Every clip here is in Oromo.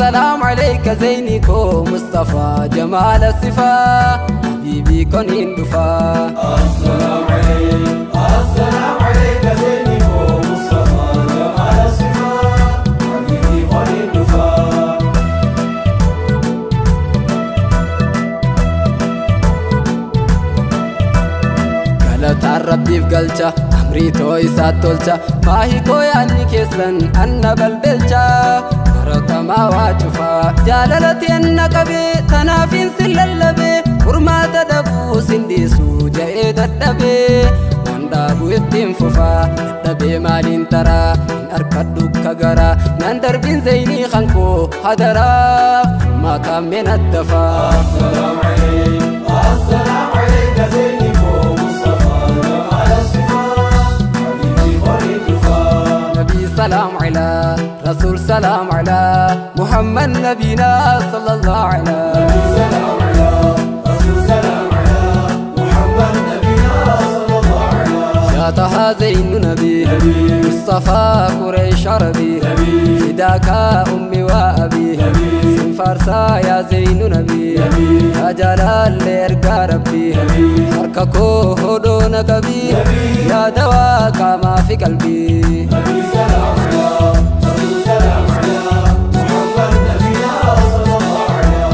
Assalamu alayka zeyni koo Mustafa jamaala sifaa habiibii kon hin dhufaa. السلام عليك السلام عليك زيني مصطفى جمال الصفات حبيبي قليل دفاع. Galataan rabbiif galcha amrii too isaat tolcha maahii koo yaadni keessan anna balbelcha baratamaa waa cufaa jaalalati anna qabee tanaafiin sin lallabee furmaata dhabuu sin dhiisuu ja'ee dadhabee waan dhaabu ittiin fufaa dadhabee maaliin taraa hin arkadhu akka garaa nan darbin zeynii kan koo hadaraa furmaataan mee naddafaa. السلام عليك السلام عليك زيني مصطفى جمال الصفات حبيبي قليل دفاع. نبي سلام على رسول سلام على محمد نبينا صلى الله على نبي سلام على رسول سلام على محمد نبينا صلى الله عليه. يا طه زين نبي نبي مصطفى قريش عربي نبي فداك أمي وأبي نبي سن فارسا يا زين نبي نبي يا جلال إرقى ربي نبي حرككو هدون قبي نبي يا دواك ما في قلبي. نبي سلام على رسول سلام على محمد نبينا صلى الله عليه.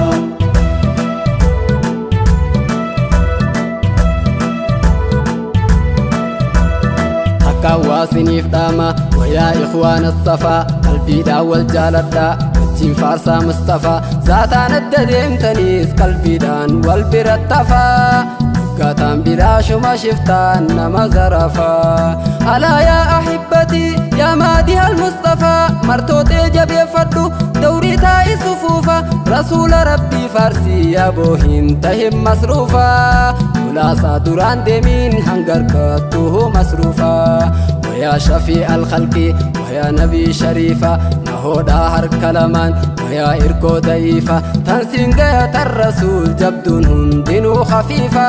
Akka hawaasiniif dhaama wayaa ikhwaana safaa qalbiidhaan wal jaaladhaa wajjin faarsaa Mustafaa zaataan adda deemtaniis qalbiidhaan wal birattafaa dhuggaataan bilaashuma shiftaan nama zarafaa alaa yaa ahibbatii yaa maadiha almustafaa martootee jabeeffadhu dawrii taa'i sufuufa rasuula rabbii faarsii yaa boohin tahin masruufaa Kulaasaa duraan deemiin hangarkattuhu masruufaa wayaa shafii alkhalqii wayaa nabii shariifa nahoodhaa harka lamaan wayaa irkoo da'iifa tan siin gaya tan rasuul jabduun hundinuu khafiifa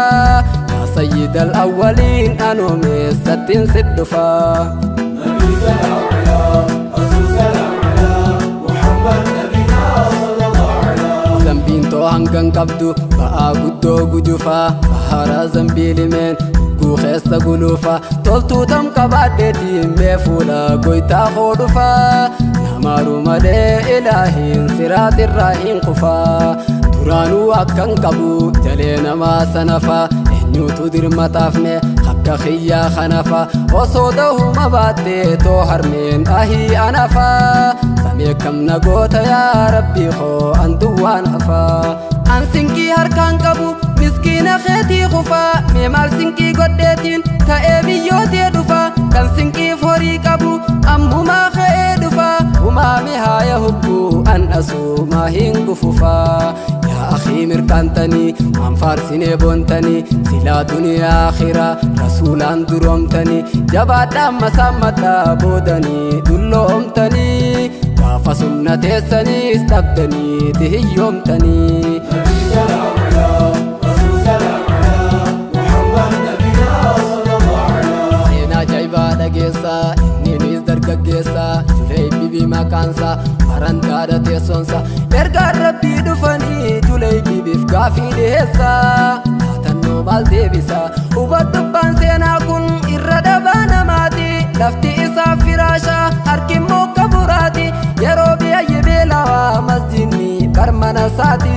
yaa sayyida alawwaliin anoo meessattiin sit dhufaa. نبي سلام على رسول سلام على محمد نبينا صلى الله عليه. Zambiin too hangan qabdu ba'aa guddoo gujufaa baharaa zambii limeen guu keessa guluufaa toltuu tam qabaadheetiin mee fuula goytaa koo dhufaa namaaru malee ilaahiin siraatirraa hin kufaa duraanuu akkan qabu jalee namaa sanafaa eenyuutu dirmataafne akka kiyyaa kanafa osoo dahuma baattee too harmeen ahii anafaa samee kam na goota yaa rabbii koo an duwwaan hafaa an sinqii harkaan qabu miskiina keetii kufaa mee maal sinqii godheetiin ta'ee biyyootee dhufaa kan sinqiif horii qabu ammumaa ka'ee dhufaa umaame haaya hubbuu an asuumaa hin gufufaa yaa akhii mirqaantanii waan faarsinee boontanii silaa duniyaa akhiraa rasuulaan duroomtanii jabaadhaan masaammadhaa boodanii dulloomtanii gaafa sunna teessaniis dhabdanii tihiyyoomtanii. نبي سلام على رسول سلام على محمد نبينا صلى الله عليه. Seenaa ajaa'ibaa dhageessaa inninis dargaggeessaa Juleeybibii maqaansaa barandaadha teessoonsaa ergaan rabbii dhufanii Juleeybibiif gaafii dhiheessaa taatannoo maal deebisaa hubadhubbaan seenaa kun irra dhabaa namaati lafti isaa firaashaa harki immoo kaburaati yeroo biyyi beelawaa masjidni barmana isaati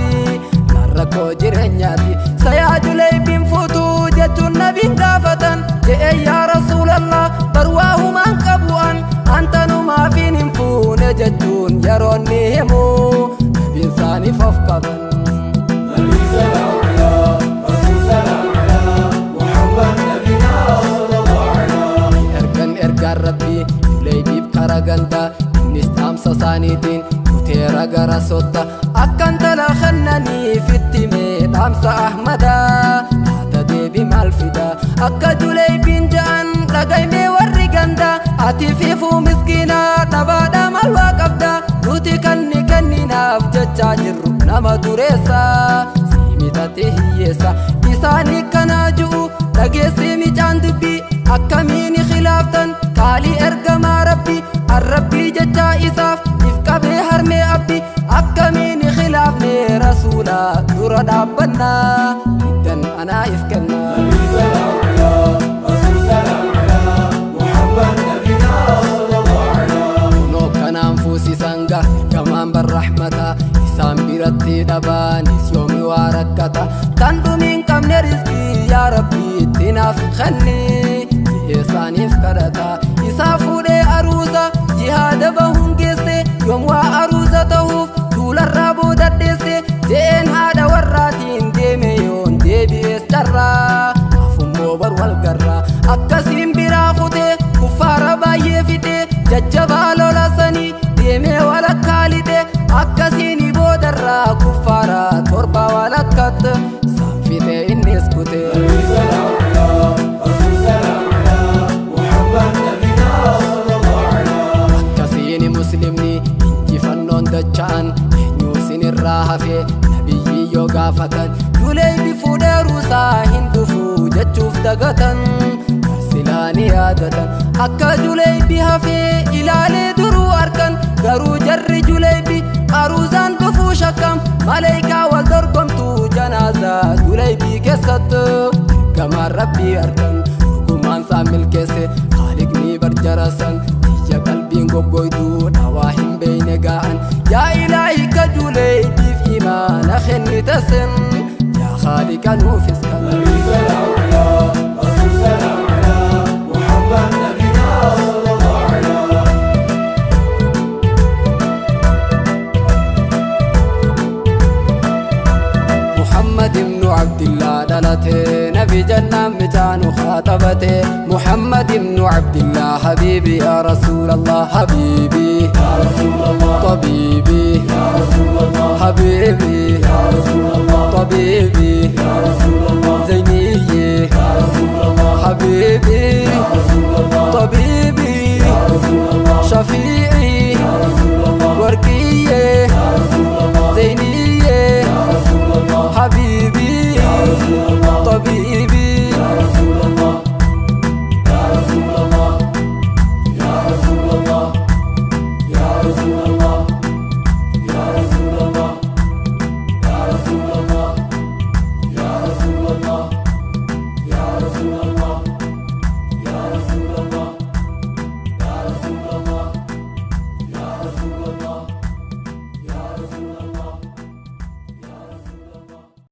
rakkoo jireenyaati sayaa Juleeybiin fuutuu jechuun nabiin gaafatan je'e yaa rasuulallah barwaa humaan qabu an antanumaafin hin fuune jechuun yeroon ni himu nabiin isaaniif of qaban. نبي سلام على رسول سلام على محمد نبينا صلى الله عليه. Ergan ergaan rabbii Juleeybiif kara gandaa innis dhaamsa isaaniitiin kuteera gara sotta akkan tala kennaniif itti mee dhaamsa ahmadaa haata deebi maal fida akka Juleeybiin ja'an dhagaymee warri gandaa ati fiifuu miskiinaa dhabaadha maal waa qabda nuti kanni kenninaaf jechaa jirru nama dureessa siimitate hiyyeessa isaanii kanaa ji'u dhageessee micaan dubbii akkamiin khilaaftan qaalii ergamaa rabbi arrabbii jechaa isaaf if qabee harmee abbi akka jannaa Iddan anaa if kenna. نبي سلام على رسول سلام على محمد نبينا صلى الله على. Kunoo kanaan fuusisan ga gamaan barrahmata isaan biratti dhabaanis yoomi waa rakkata tan dhumiin qabne rizqii yaa rabbii itti naaf kenni isaaniif kadhata isaa fuudhee aruuza jihaada bahuun geesse yoom waa aruuza ta'uuf duularraa boodadheesse je'een haadha warraatiin deeme yoon deebi'ees carraa afummoo bar wal garraa akkasiin biraa kutee kuffaara baay'ee fixee jajjabaa lola sanii deemee walakkaa lixe akkasiin boodarraa kuffaara torba walakkatte saan fixee innis kutee. نبي سلام على رسول سلام على محمد نبينا صلى الله على. Akkasiin muslimni injifannoon dacha'an eenyuu sinirraa hafe nabiyyi yoo gaafatan Juleeybi fuudhee ruusaa hin dhufu jechuuf dagatan silaa ni yaadatan akka Juleeybi hafee ilaalee duruu arkan garuu jarri Juleeybi aruuzaan dhufuu shakkam maleeykaa wal dorgomtuu janaazaa Juleeybii keessatti ergamaan rabbii arkan dhugumaan isaa milkeesse haaliqni barjarasan iyya qalbiin goggoytuu dhawaa hin beeyne ga'an yaa ilaahi ka Juleeybiif imaana kennite sin yaa haaliqa nuufis kan. نبي سلام على رسول سلام على محمد نبينا صلى الله على. محمد بن عبد الله دلته نبي جنة متان خاطبته محمد بن عبد الله حبيبي يا رسول الله حبيبي يا رسول الله طبيبي يا رسول الله حبيبي يا رسول الله طبيبي يا رسول